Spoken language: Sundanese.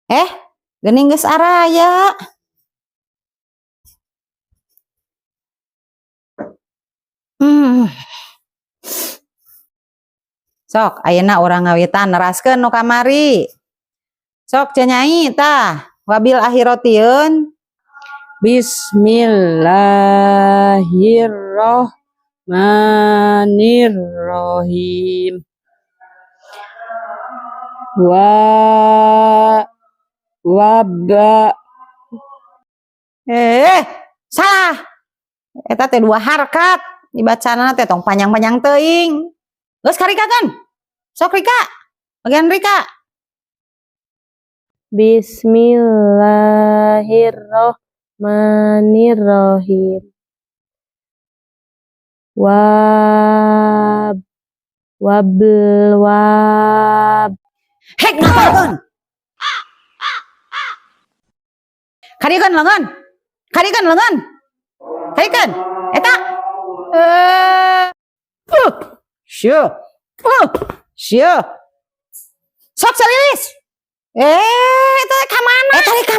Eh, geuning geus araya. Sok, ayeuna urang ngawitan neraskeun nu kamari. Sok, Ceu Nyai, tah, wabil akhirotieun. Bismillahirrohmanirrohim. Wa waba. Eh, salah. Eta teh dua harkat dibacana teh, tong panjang-panjang teuing. Geus, ka Rika kan? Sok, Rika. Bagian Rika. Bismillahirrohmanirrohim. Wab wabl wab. Hek, ngapalkeun. Kadieukeun leungeun. Kadieukeun leungeun. Kadieukeun. Eta. Eh. Sia. Sia. Sok, serius. Eh, eta ka mana? Eta ka